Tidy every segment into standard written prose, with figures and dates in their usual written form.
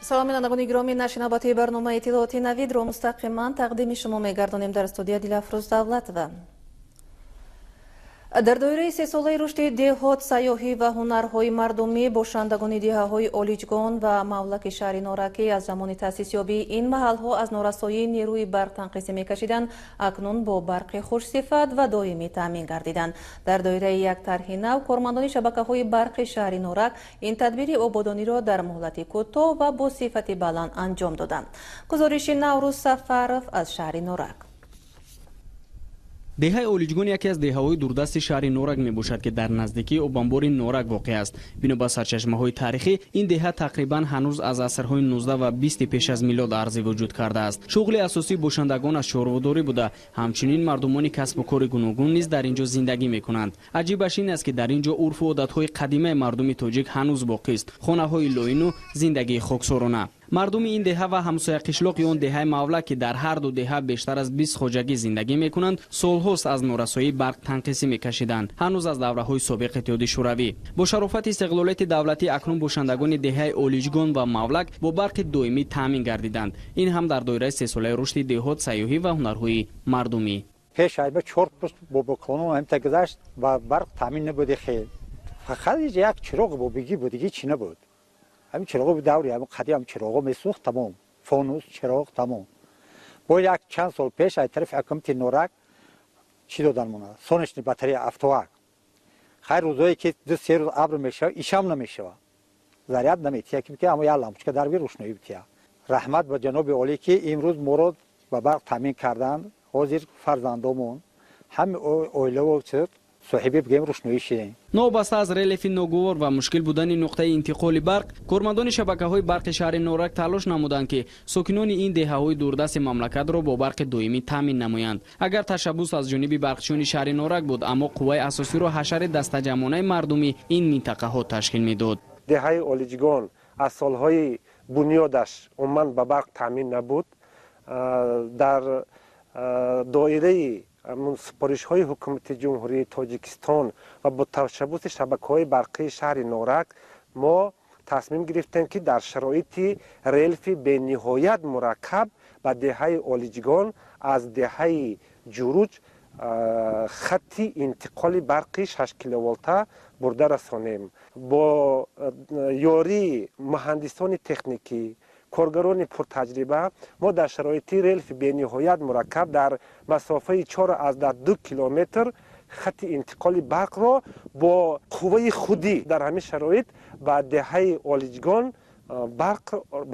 Салом бинандагони гиромӣ, нашри навбатии барномаи иттилооти Навидро мустақиман тақдими шумо мегардонем. Дар студия Дилафрӯз Давлатова. Дар доираи сесолаи рушди деҳот, сайёҳӣ ва ҳунарҳои мардумӣ бошандагони деҳаҳои Олиҷгон ва Мавлаки шаҳри Норак, ки аз замони таъсисёбии ин маҳалҳо аз норасоии нерӯи барқ танқисӣ мекашиданд, акнун бо барқи хушсифат ва доимӣ таъмин гардиданд. Дар доираи як тарҳи нав кормандони шабакаҳои барқи шаҳри Норак ин тадбири ободониро дар муҳлати кӯтоҳ ва бо сифати баланд анҷом доданд. Гузориши Наврӯз Сафаров аз шаҳри Норак. Деҳаи Олиҷгон яке аз деҳаҳои дурдасти шаҳри Норак мебошад, ки дар наздикии обанбори Норак воқеъ аст. Бино ба сарчашмаҳои таърихӣ, ин деҳа тақрибан ҳанӯз аз асрҳои 19 ва 20 пеш аз милод арзи вуҷуд кардааст. Шуғли асосии бошандагон аз чорводорӣ буда, ҳамчунин мардумони касбу кори гуногун низ дар ин ҷо зиндагӣ мекунанд. Аҷибаш ин аст, ки дар ин ҷо урфу одатҳои қадимаи мардуми тоҷик ҳанӯз боқист: хонаҳои лоину зиндагии хоксорона. Мардуми ин деҳа ва ҳамсоя қишлоқи он, деҳаи Мавлак, ки дар ҳар ду деҳа бештар аз 20 хоҷагӣ зиндагӣ мекунанд, солҳост аз норасоии барқ танқисӣ мекашиданд, ҳанӯз аз давраҳои собиқ Иттиҳоди Шӯравӣ. Бо шарофати истиқлолияти давлатӣ акнун бошандагони деҳаи Олиҷгон ва Мавлак бо барқи доимӣ таъмин гардиданд. Ин ҳам дар доираи сесолаи рушди деҳот, сайёҳӣ ва ҳунарҳои мардумӣ. Пеш айба чор пуст бобоконон ҳамта гузашт ва барқ таъмин набуди, хел фақат як чироғ бобигӣ буд, диги чӣ набуд. Ҳамин чироғо даври ҳамин қадим ҳам чироғо месӯхт, тамом, фонус, чироғ, тамом. Бо як чанд сол пеш аз тарафи ҳукумати Норак чӣ додан монад? Солнечный батарея автоак. Хайр, рӯзое ки 2-3 рӯз абр мешавад, ишам намешавад, заряд наметия, ки аммо як лампочка дарби рӯшноӣ бития. Раҳмат ба ҷаноби олӣ, ки имрӯз моро ба барқ таъмин карданд. Ҳозир фарзандомон ҳами оилаво соҳиби бигем рӯшноӣ шидем. Новобаста аз релефи ногувор ва мушкил будани нуқтаи интиқоли барқ, кормандони шабакаҳои барқи шаҳри Норак талош намуданд, ки сокинони ин деҳаҳои дурдасти мамлакатро бо барқи доимӣ таъмин намоянд. Агар ташаббус аз ҷониби барқчиёни шаҳри Норак буд, аммо қувваи асосиро ҳашари дастаҷамъонаи мардуми ин минтақаҳо ташкил медод. Деҳаи Олиҷгон аз солҳои бунёдаш умуман ба барқ таъмин набуд. Дар доираи супоришҳои ҳукумати Ҷумҳурии Тоҷикистон ва бо ташаббуси шабакаҳои барқии шаҳри Норак мо тасмим гирифтем, ки дар шароити релфи бениҳоят мураккаб ба деҳаи Олиҷгон аз деҳаи Ҷуруҷ хатти интиқоли барқи 6 киловолта бурда расонем. Бо ёрии муҳандисони техникӣ, коргарони пуртаҷриба мо дар шароити релфи бениҳоят мураккаб дар масофаи 4,2 километр хатти интиқоли барқро бо қувваи худӣ дар ҳамин шароит ба деҳаи Олиҷгон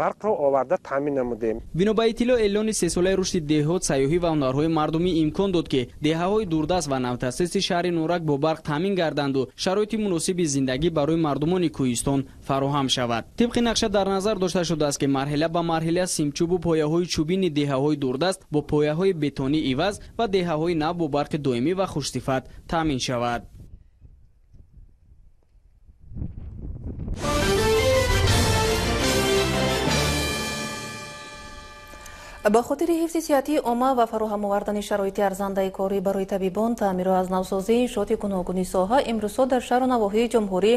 барқро оварда таъмин намудем. Бино ба иттилоъ, эълони сесолаи рушди деҳот, сайёҳӣ ва ҳунарҳои мардумӣ имкон дод, ки деҳаҳои дурдаст ва навтаъсиси шаҳри Норак бо барқ таъмин гарданду шароити муносиби зиндагӣ барои мардумони кӯҳистон фароҳам шавад. Тибқи нақша дар назар дошта шудааст, ки марҳила ба марҳила симчӯбу пояҳои чӯбини деҳаҳои дурдаст бо пояҳои бетонӣ иваз ва деҳаҳои нав бо барқи доимӣ ва хушсифат таъмин шавад. Ба хотири ҳифзи сиҳатии омма ва фароҳам овардани шароити арзандаи корӣ барои табибон, таъмиру аз навсозии иншооти гуногуни соҳа имрӯзҳо дар шаҳру навоҳии ҷумҳурӣ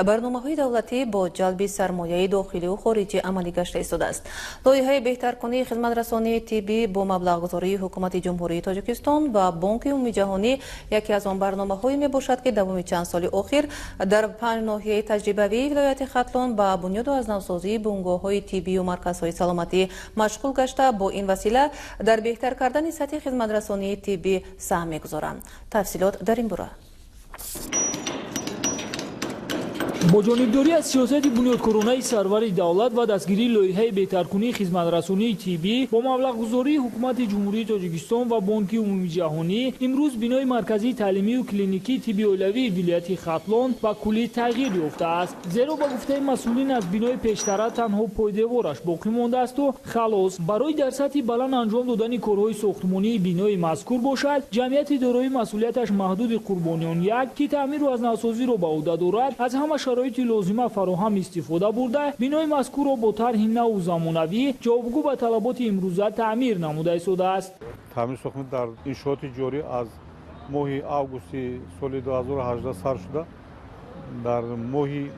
барномаҳои давлатӣ бо ҷалби сармояи дохилию хориҷӣ амалӣ гашта истодааст. Лоиҳаи беҳтаркунии хизматрасонии тиббӣ бо маблағгузории Ҳукумати Ҷумҳурии Тоҷикистон ва Бонки Умумиҷаҳонӣ яке аз он барномаҳое мебошад, ки давоми чанд соли охир дар 5 ноҳияи таҷрибавии вилояти Хатлон ба бунёду аз навсозии бунгоҳҳои тиббию марказҳои саломатӣ машғул гашта, бо ин васила дар беҳтар кардани сатҳи хизматрасонии тиббӣ саҳм мегузоранд. Тафсилот дар ин бора. Бо ҷонибдорӣ аз сиёсати бунёдкоронаи сарвари давлат ва дастгирии лоиҳаи беҳтаркунии хизматрасонии тиббӣ бо маблағгузории Ҳукумати Ҷумҳурии Тоҷикистон ва Бонки Умумиҷаҳонӣ имрӯз бинои марказии таълимию клиникии тибби оилавии вилояти Хатлон ба куллӣ тағйир ёфтааст. Зеро ба гуфтаи масъулин, аз бинои пештара танҳо пойдевораш боқӣ мондаасту халос. Барои дар сатҳи баланд анҷом додани корҳои сохтмонии бинои мазкур бошад, ҷамъияти дорои масъулияташ маҳдуди Қурбониён як, ки таъмиру аз навсозиро ба ӯҳда дорад, аз ҳама шароити лозима фароҳам истифода бурда, бинои мазкурро бо тарҳи наву замонавӣ ҷавобгӯ ба талаботи имрӯза таъмир намуда истодааст. Таъмири сохтмон дар иншооти ҷорӣ аз моҳи августи соли 2018 сар шуда, дар моҳи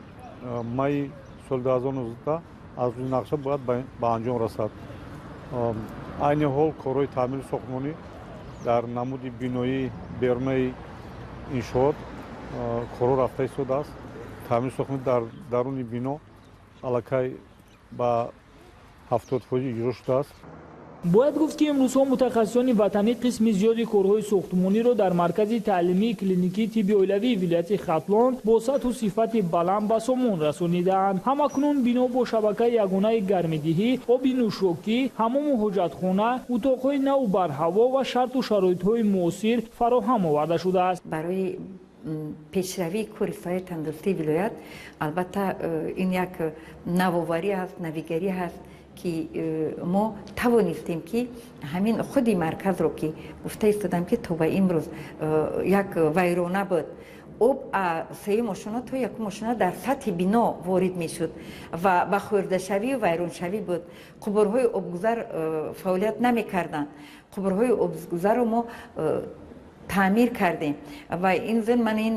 майи соли 2019 аз рӯи нақша бояд ба анҷом расад. Айни ҳол корҳои таъмири сохтмонӣ дар намуди биноии берунаи иншоот корҳо рафта истодааст. Таъмири сохтмонӣ дар даруни бино аллакай ба 70% иҷро шудааст. Бояд гуфт, ки имрӯзҳо мутахассисони ватанӣ қисми зиёди корҳои сохтмониро дар маркази таълимии клиникии тибби оилавии вилояти Хатлон бо сатҳу сифати баланд ба сомон расонидаанд. Ҳамакнун бино бо шабакаи ягонаи гармидиҳӣ, оби нӯшокӣ, ҳамому ҳоҷатхона, утоқҳои наву барҳаво ва шарту шароитҳои муосир фароҳам оварда шудааст. Барои пешравии кори соҳаи тандурустии вилоят албатта ин як навоварӣ аст, навигарӣ ҳаст, ки мо тавонистем, ки ҳамин худи марказро, ки гуфта истодам, ки то ба имрӯз як вайрона буд, об сеюм ошона то якум ошона дар сатҳи бино ворид мешуд ва ба хӯрдашавию вайроншавӣ буд. Қубурҳои обгузар фаъолият намекарданд. Қубурҳои обгузарро мо таъмир кардем ва ин зин ман ин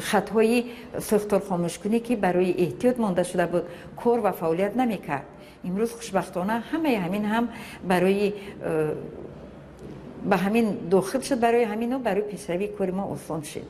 хатҳои сӯхторхомӯшкунӣ, ки барои эҳтиёт монда шуда буд, кор ва фаъолият намекард. Имрӯз хушбахтона ҳамаи ҳамин ҳам барои ба ҳамин дохил шуд, барои ҳамину барои пешравии кори мо осон шуд.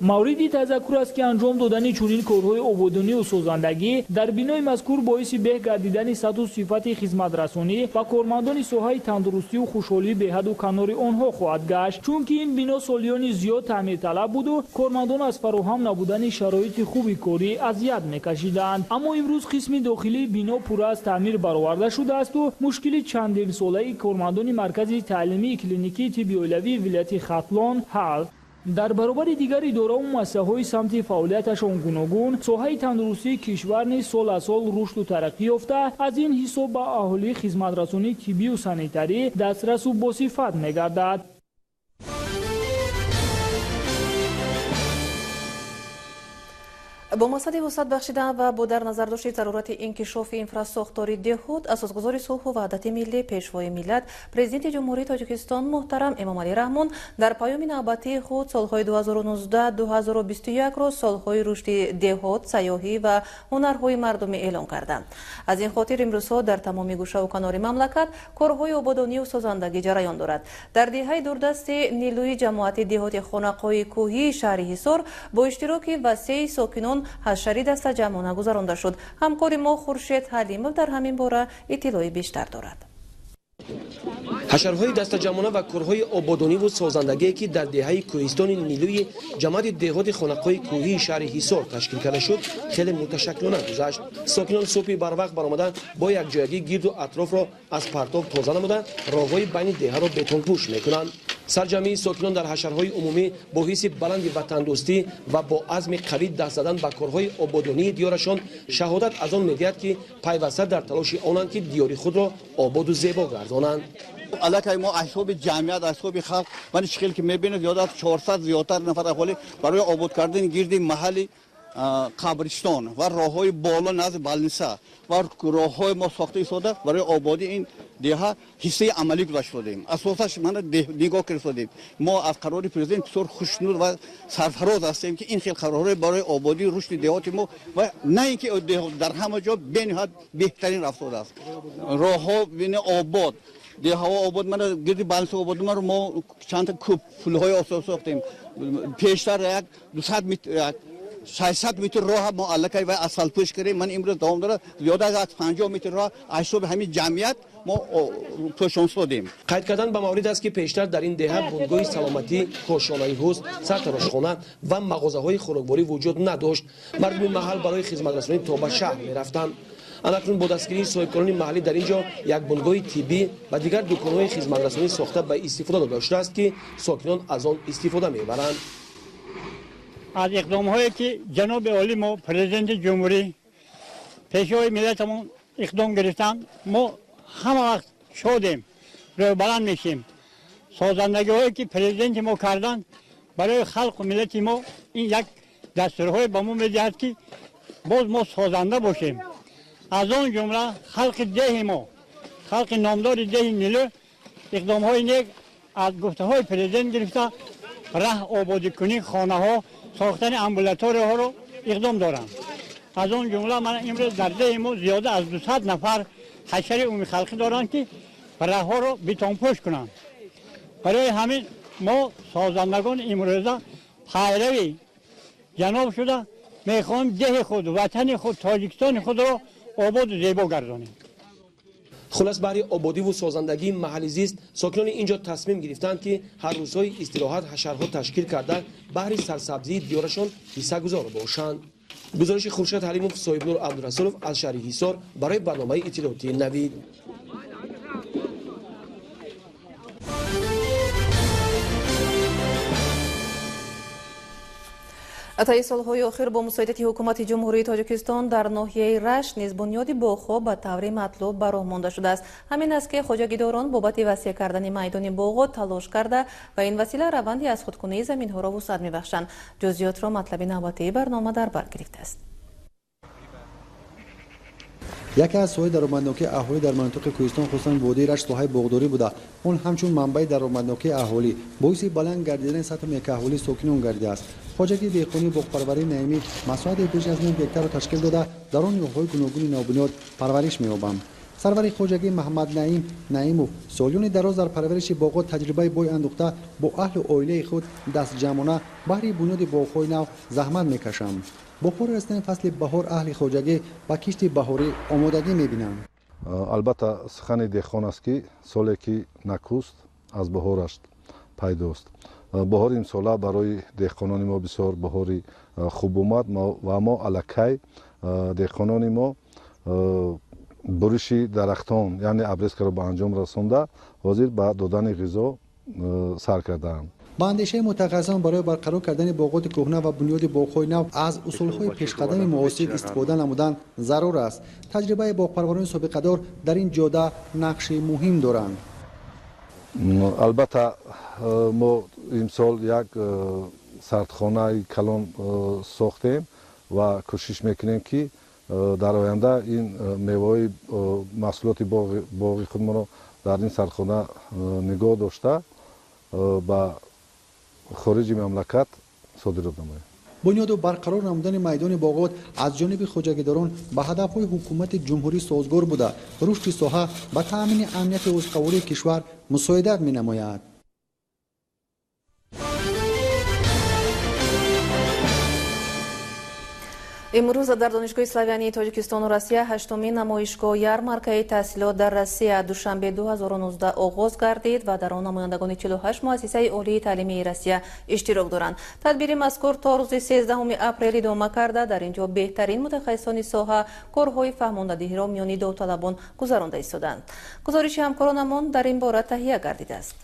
Мавриди тазаккур аст, ки анҷом додани чунин корҳои ободонию созандагӣ дар бинои мазкур боиси беҳ гардидани сатҳу сифати хизматрасонӣ ва кормандони соҳаи тандурустию хушҳолии беҳаду канори онҳо хоҳад гашт, чунки ин бино солиёни зиёд таъмирталаб буду кормандон аз фароҳам набудани шароити хуби корӣ азият мекашиданд. Аммо имрӯз қисми дохилии бино пурра аз таъмир бароварда шудаасту мушкили чандинсолаи кормандони маркази таълимии клиникии тибби оилавии вилояти Хатлон ҳал. Дар баробари дигар идораву муассисаҳои самти фаъолияташон гуногун, соҳаи тандурустии кишвар низ сол аз сол рушду тараққӣ ёфта, аз ин ҳисоб ба аҳолӣ хизматрасонии тиббию санитарӣ дастрасу босифат мегардад. Бо мақсади вусъат бахшидан ва бо дар назардошти зарурати инкишофи инфрасохтори деҳот, асосгузори сулҳу ваҳдати миллӣ, пешвои миллат, Президенти Ҷумҳурии Тоҷикистон муҳтарам Эмомалӣ Раҳмон дар паёми навбатии худ солҳои 2019-2021-ро солҳои рушди деҳот, сайёҳӣ ва ҳунарҳои мардумӣ эълон карданд. Аз ин хотир имрӯзҳо дар тамоми гӯшаву канори мамлакат корҳои ободонию созандагӣ ҷараён дорад. Дар деҳаи дурдасти Нилӯи ҷамоати деҳоти Хонақои кӯҳии шаҳри Ҳисор бо иштироки васеи сокинон ҳашари дастаҷамъона гузаронда шуд. Ҳамкори мо Хуршед Ҳалимов дар ҳамин бора иттилои бештар дорад. Ҳашарҳои дастаҷамъона ва корҳои ободониву созандагие, ки дар деҳаи кӯҳистони Нилӯи ҷамоати деҳоти Хонақои кӯҳии шаҳри Ҳисор ташкил карда шуд, хеле муташаккилона гузашт. Сокинон субҳи барвақт баромада бо якҷоягӣ гирду атрофро аз партов тоза намуда, роҳҳои байни деҳаро бетонпӯш мекунанд. Сарҷамъии сокинон дар ҳашарҳои умумӣ бо ҳисси баланди ватандӯстӣ ва бо азми қавӣ даст задан ба корҳои ободонии диёрашон шаҳодат аз он медиҳад, ки пайваста дар талоши онанд, ки диёри худро ободу зебо гардонанд. Аллакай мо аз ҳисоби ҷамъият, аз ҳисоби халқ, ман чӣ хел ки мебинед, зиёда аз 400 зиёдтар нафар аҳолӣ барои обод кардани гирди маҳалли қабристон ва роҳҳои боло назди балниса ва роҳҳои мо сохта истода барои ободии ин деҳа ҳиссаи амалӣ гузашта додем. Асосаш мана нигоҳ кардем. Мо аз қарори президент бисёр хушнуд ва сарфароз ҳастем, ки ин хел қарорҳои барои ободии рушди деҳоти мо ва на ин ки дар ҳама ҷо бениҳоят беҳтарин рафтодааст. Роҳҳо обод, деҳаҳо обод, мана гирди балниса обод. Мо чандта пулҳои осо сохтем. Пештар як 200 метр, 600 метр роҳ мо аллакай ва асфалтпӯш кардем. Ман имрӯз давом дорад, зиёда аз 50 метр роҳ аз ҳисоби ҳамин ҷамъият мо пӯшонсодем. Қайд кардан ба маврид аст, ки пештар дар ин деҳа бунгоҳи саломатӣ, кошонаи ҳусн, сартарошхона ва мағозаҳои хӯрокворӣ вуҷуд надошт. Мардуми маҳал барои хизматрасонӣ то ба шаҳр мерафтанд. Анакнун бо дастгирии соҳибкорони маҳаллӣ дар ин ҷо як бунгоҳи тиббӣ ва дигар дуконҳои хизматрасонӣ сохта ба истифода дода шудааст, ки сокинон аз он истифода мебаранд. Аз иқдомҳое ки ҷаноби олӣ мо президенти ҷумҳурӣ, пешвои миллатамон иқдом гирифтанд, мо ҳама вақт шодем, рӯйбаланд мешем. Созандагиҳое ки президенти мо карданд барои халқу миллати мо, ин як дастурҳое ба мо медиҳад, ки боз мо созанда бошем. Аз он ҷумла халқи деҳи мо, халқи номдори деҳи Нилӯ иқдомҳои нек аз гуфтаҳои президент гирифта, раҳ ободикунӣ, хонаҳо, сохтани амбулаторияҳоро иқдом доранд. Аз он ҷумла ман имрӯз дар деҳи мо зиёда аз 200 нафар ҳашари умумихалқӣ доранд, ки роҳҳоро бетонпӯш кунанд. Барои ҳамин мо созандагони имрӯза пайрави ҷаноб шуда мехоҳем деҳи худ, ватани худ, Тоҷикистони худро ободу зебо гардонем. Хулас, баҳри ободиву созандагии маҳалли зист сокинони ин ҷо тасмим гирифтанд, ки ҳар рӯзҳои истироҳат ҳашарҳо ташкил карда баҳри сарсабзии диёрашон ҳиссагузор бошанд. Гузориши Хуршед Ҳалимов, Соҳибнур Абдурасулов аз шаҳри Ҳисор барои барномаи иттилоотии Навид. Таи солҳои охир бо мусоидати ҳукумати Ҷумҳурии Тоҷикистон дар ноҳияи Рашт низ бунёди боғҳо ба таври матлуб ба роҳ монда шудааст. Ҳамин аст, ки хоҷагидорон бобати васеъ кардани майдони боғот талош карда ва ин васила раванди аз худкунии заминҳоро вусъат мебахшанд. Ҷузъиётро матлаби навбатии барнома дар бар гирифтааст. Яке аз соҳаи даромаднокии аҳолӣ дар манотиқи кӯҳистон, хусусан водии Рашт, соҳаи боғдорӣ буда, он ҳамчун манбаи даромаднокии аҳолӣ боиси баланд гардидани сатҳи некаҳолии сокинон гардидааст. Хоҷагии деҳқонии боғпарварии Наимӣ масоҳати беш аз 9 гектарро ташкил дода, дар он ниҳолҳои гуногуни навбунёд парвариш меёбанд. Сарвари хоҷагӣ Маҳаммад Наим Наимов солёни дароз дар парвариши боғот таҷрибаи бой андӯхта, бо аҳлу оилаи худ дастҷамъона баҳри бунёди боғҳои нав заҳмат мекашанд. Бо пори расидани фасли баҳор аҳли хоҷагӣ ба кишти баҳорӣ омодагӣ мебинанд. Албатта, сухани деҳқон аст, ки соле ки накӯст, аз баҳораш пайдост. Баҳори имсола барои деҳқонони мо бисёр баҳори хуб омад ва мо аллакай деҳқонони мо буриши дарахтон, яъне обрезкаро ба анҷом расонда, ҳозир ба додани ғизо сар кардаанд. Ба андешаи мутахассисон, барои барқарор кардани боғоти кӯҳна ва бунёди боғҳои нав аз усулҳои пешқадами муосир истифода намудан зарур аст. Таҷрибаи боғпарварони собиқадор дар ин ҷода нақши муҳим доранд. Албатта, мо имсол як сардхонаи калон сохтем ва кӯшиш мекунем, ки дар оянда ин меваҳои маҳсулоти боғи худмонро дар ин сардхона нигоҳ дошта, ба хориҷи мамлакат содирот намоем. Бунёду барқарор намудани майдони боғот аз ҷониби хоҷагидорон ба ҳадафҳои ҳукумати ҷумҳурӣ созгор буда, рушди соҳа ба таъмини амнияти озуқавории кишвар мусоидат менамояд. Имрӯз дар Донишгоҳи славянии Тоҷикистону Россия ҳаштумин намоишгоҳ ярмаркаи таҳсилот дар Россия Душанбе 2019 оғоз гардид ва дар он намояндагони 48 муассисаи олии таълимии Россия иштирок доранд. Тадбири мазкур то рӯзи 13 апрел идома карда, дар ин ҷо беҳтарин мутахассисони соҳа корҳои фаҳмондадиҳиро миёни довталабон гузаронда истоданд. Гузориши ҳамкоронамон дар ин бора таҳия гардидааст.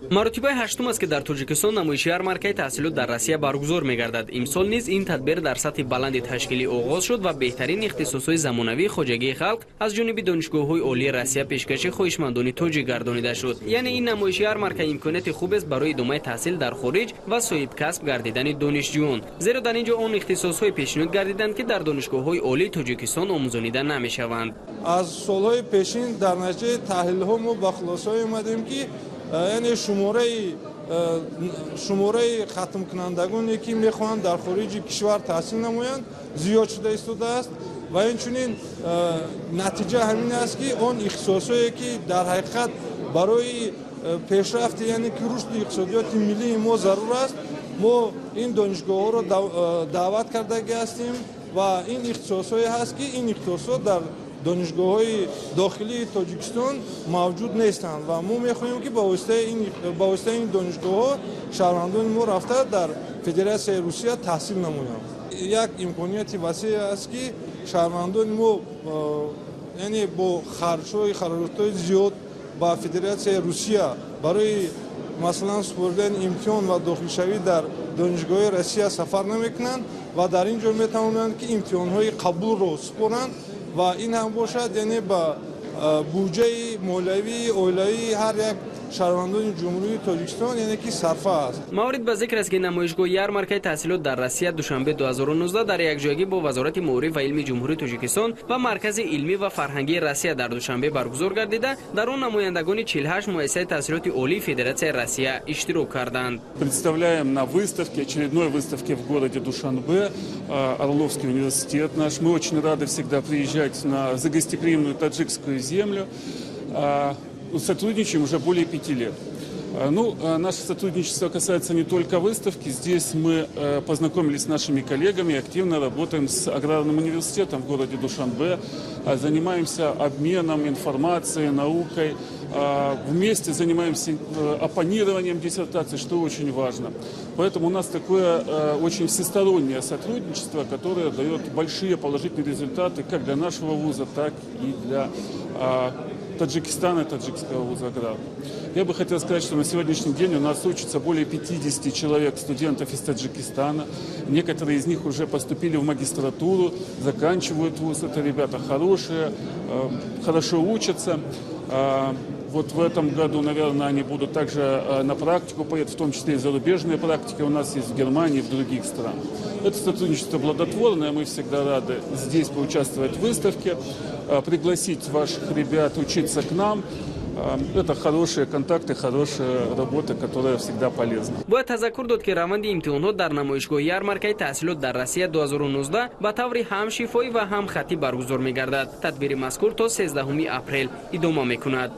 Маротибаи ҳаштум аст, ки дар Тоҷикистон намоиши ярмаркаи таҳсилот дар Россия баргузор мегардад. Имсол низ ин тадбир дар сатҳи баланди ташкилӣ оғоз шуд ва беҳтарин ихтисосҳои замонавии хоҷагии халқ аз ҷониби донишгоҳҳои олии Россия пешкаши хоҳишмандони тоҷик гардонида шуд. Яъне ин намоиши ярмарка имконияти хубест барои идомаи таҳсил дар хориҷ ва соҳибкасб гардидани донишҷӯён, зеро дар ин ҷо он ихтисосҳое пешниҳод гардиданд, ки дар донишгоҳҳои олии Тоҷикистон омӯзонида намешаванд. Аз солҳои пешин дар натиҷаи таҳлилҳо мо ба хулосае омадем, ки яъне шумораи хатмкунандагоне, ки мехоҳанд дар хориҷи кишвар таҳсил намоянд, зиёд шуда истодааст ва инчунин натиҷа ҳамин аст, ки он ихтисосҳое, ки дар ҳақиқат барои пешрафти, яъне ки рушди иқтисодиёти миллии мо зарур аст, мо ин донишгоҳҳоро даъват кардагӣ ҳастем ва ин ихтисосҳое ҳаст, ки ин ихтисосҳо дар донишгоҳҳои дохилии Тоҷикистон мавҷуд нестанд ва мо мехоҳем, ки ба воситаи ин донишгоҳҳо шаҳрвандони мо рафта дар Федератсияи Русия таҳсил намоянд. Як имконияти васеъ аст, ки шаҳрвандони мо, яъне бо харҷҳои хароҷотҳои зиёд ба Федератсияи Русия барои масалан супоридани имтиҳон ва дохилшавӣ дар донишгоҳҳои Россия сафар намекунанд ва дар ин ҷо метавонанд, ки имтиҳонҳои қабулро супоранд ва ин ҳам бошад, яъне ба буҷаи молиявии оилавии ҳар як шаҳрвандони Ҷумҳурии Тоҷикистон, яъне ки сарфа аст. Маврид ба зикр аст, ки намоишгоҳи ярмаркаи таҳсилот дар Россия Душанбе 2019 дар якҷоягӣ бо Вазорати маориф ва илми Ҷумҳурии Тоҷикистон ва Маркази илмӣ ва фарҳангии Россия дар Душанбе баргузор гардида, дар он намояндагони 48 муассисаи таҳсилоти олии Федератсияи Россия иштирок карданд. Представляем на выставке, очередной выставке в городе Душанбе, Орловский университет наш. Мы очень рады всегда приезжать на загостеприимную таджикскую землю. Сотрудничаем уже более 5 лет. Ну, наше сотрудничество касается не только выставки. Здесь мы познакомились с нашими коллегами, активно работаем с аграрным университетом в городе Душанбе, занимаемся обменом информацией, наукой, вместе занимаемся оппонированием диссертаций, что очень важно. Поэтому у нас такое очень всестороннее сотрудничество, которое дает большие положительные результаты как для нашего вуза, так и для Таджикистана и таджикского вуза аграрного. Я бы хотел сказать, что на сегодняшний день у нас учатся более 50 человек, студентов из Таджикистана. Некоторые из них уже поступили в магистратуру, заканчивают вуз. Это ребята хорошие, хорошо учатся. Вот в этом году, наверное, они будут также на практику поедут, в том числе и зарубежные практики у нас есть в Германии и в других странах. Это сотрудничество плодотворное, мы всегда рады здесь поучаствовать в выставке, пригласить ваших ребят учиться к нам. Это хорошие контакты, хорошая работа, которая всегда полезна. Бояд тазаккур дод, ки раванди имтиҳонҳо дар намоишгоҳи ярмаркаи таҳсилот дар Россия 2019 ба таври ҳам шифоӣ ва ҳам хаттӣ баргузор мегардад. Тадбири мазкур то 13 апрел идома мекунад.